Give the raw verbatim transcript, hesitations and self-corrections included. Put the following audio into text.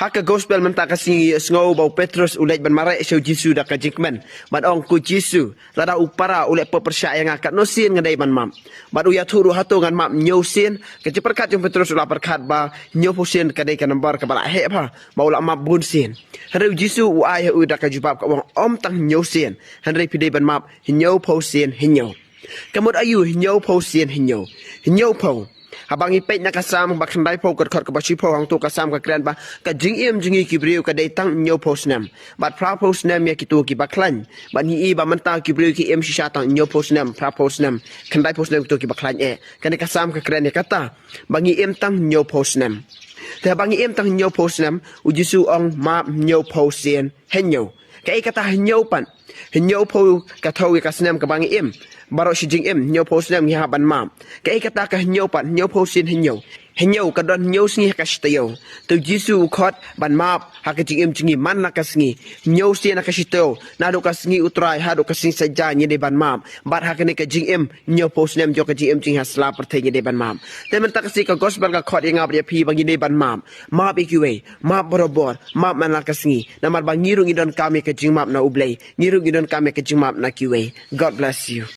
Ha ka gospel mynta ka sngi ngi sngew ba u Petrus u leit ban mareh sha u Jisu da ka jingkmen. Bad ong, ko Jisu, lada u para u leh pop pyrshah ïa nga, katno sien nga dei ban map? Bad u ïathuh ruh hato ngan map hynñiew sien. Ka jingpyrkhat jong u Petrus u la pyrkhat ba hynñiewphew sien ka dei ka number kaba la heh bha, ba u la map bun sien. Hynrei u Jisu u ai ha u da ka jubab kaba ong, ym tang hynñiew sien, hynrei phi dei ban map hynñiewphew sien hynñiew. Ka mut aïu hynñiewphew sien hynñiew? Hynñiewphew. Haba ngi peit na ka Salm ba khyndaiphew, ka dkhot kaba shiphew, hangto ka Salm ka kren ba ka jingim jong ngi ki briew ka dei tang hynñiewphew snem. Bad phraphew snem ïa kito kiba khlaiñ. Bad ngi i ba mynta ki briew ki im shisha tang hynñiewphew snem, phraphew snem, khyndaiphew snem kito kiba khlaiñ eh. Kane ka Salm ka kren ïa kata, ba ngi im tang hynñiewphew snem. Te haba ngi im tang hynñiewphew snem, u Jisu u ong map hynñiewphew sien hynñiew. Kaei kata hynñiew pat? Hynñiewphew ka thew ïa ka snem kaba ngi im. Baroh shi jingim, hynñiewphew snem ngi hap ban map. Kaei kata ka hynñiew pat, hynñiewphew sien hynñiew? Hynñiew ka don hynñiew sngi ha ka shi taïew. Te u Jisu u khot ban map ha ka jingim jong ngi man la ka sngi. Hynñiew sien ha ka shi taïew, naduh ka sngi u Trai haduh ka sngi Saitjaiñ ngi dei ban map. Bad ha kane ka jingim hynñiewphew snem jong ka jingim jong ngi ha sla pyrthei ngi dei ban map. Te mynta ka sngi ka gospel ka khot ïa nga bad ïa phi ba ngi dei ban map. Map ïa kiwei, map barabor, map man la ka sngi. Namar ba ngi ruh ngi donkam ïa ka jingmap na U Blei. Ngi ruh ngi donkam ïa ka jingmap na kiwei. God bless you.